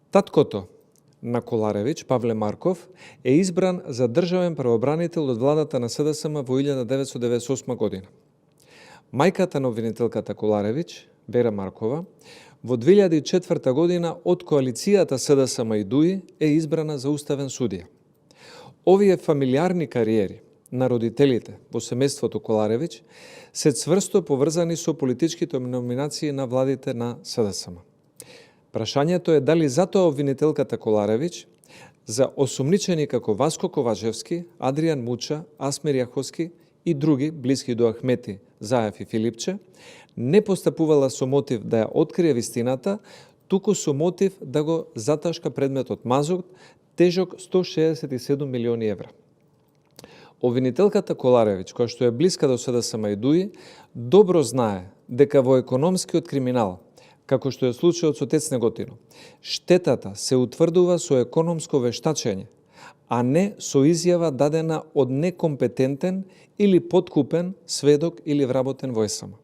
Таткото на Коларевиќ, Павле Марков, е избран за државен правобранител од владата на СДСМ во 1998 година. Мајката на обвинителката Коларевиќ, Вера Маркова, во 2004 година од коалицијата СДСМ и ДУИ е избрана за уставен судија. Овие фамилиарни кариери на родителите во семејството Коларевиќ се цврсто поврзани со политичките номинации на владите на СДСМ. Прашањето е дали затоа обвинителката Коларевиќ за осумничени како Васко Ковачевски, Адријан Муча, Асмир Јаховски и други блиски до Ахмети, Заев и Филипче, не постапувала со мотив да ја открие вистината, туку со мотив да го заташка предметот мазут тежок 167 милиони евра. Обвинителката Коларевиќ, која што е блиска до СДСМ и ДУИ, добро знае дека во економскиот криминал, како што е случајот со Тец Неготино, штетата се утврдува со економско вештачење, а не со изјава дадена од некомпетентен или подкупен сведок или вработен во СМ.